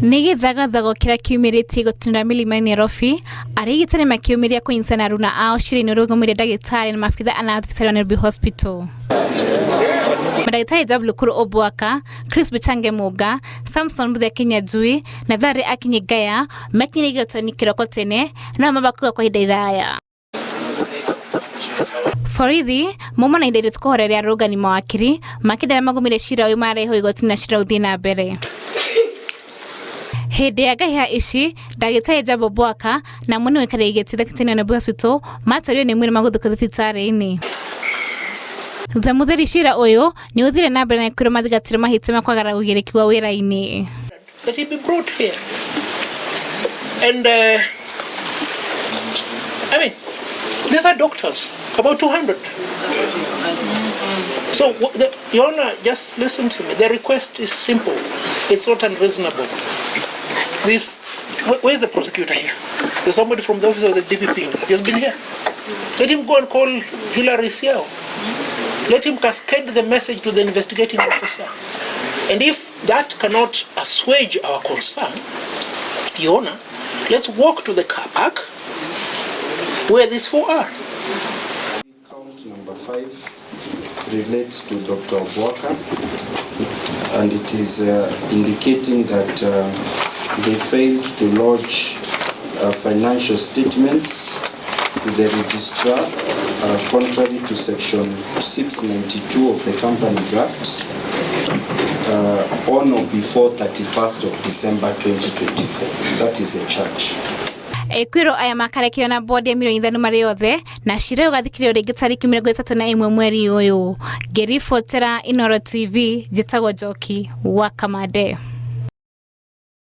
Nĩ gĩthagathago kĩrĩa kiumĩrĩtie igoti-inĩ rĩa Milimani Nairobi, arigitani makĩyumĩria kũnyitana aruna ao cira-inĩ ũrũgamĩrĩire ndagĩtarĩ na maabitha ana a thibitarĩ wa Nairobi Hospital. Mandagĩtarĩ Job Lukuru Obwaka, Chris Bichange Muga, Samson Muthia Kinyanjui na Tharĩ Akinyi Ngaya mekinyire igoti-inĩ kĩroko tene no mabakuga kwa ihinda iraya. Borithi mauma na ihinda iritũ kũhoreria arũrũngani mawakiri makĩenda arĩa magũmĩire cira ũyũ marehwo igoti-inĩ na cira ũthiĩ na mbere. Hĩndĩ ya ngahĩha ici, ndagĩtarĩ Jambo Bwaka na mũnene ũikarĩri gĩtĩ thibitarĩ-inĩ ya Nairobi Hospital matwarirwo nĩ mwĩrĩ magũthikwo thibitarĩ-inĩ. Thutha mũtheri cira ũyũ nĩ ũthire na mbere na kwĩrwo mathingatirwo mahĩtia ma kwagarara ũigĩrĩki wa wĩra-inĩ. That he be brought here. And I mean, these are doctors, about 200. So, Your Honor, just listen to me. The request is simple. It's not unreasonable. This, where's the prosecutor here? There's somebody from the office of the DPP. He has been here. Let him go and call Hilary Siao. Let him cascade the message to the investigating officer. And if that cannot assuage our concern, Your Honor, let's walk to the car park where these four are. Count number 5 relates to Dr. Obwaka, and it is indicating that they failed to lodge financial statements to the registrar, contrary to section 692 of the Companies Act, on or before 31st of December 2024. That is a charge. Ekwĩrwo aya makarekio na bondi ya mirioni 5 marĩ othe na cira ũyũ ũgathikĩrĩrio rĩngĩ tarĩki 31 mweri ũyũ. Ngĩribotera Inooro TV, njĩtagwo Njoki wa Kamande.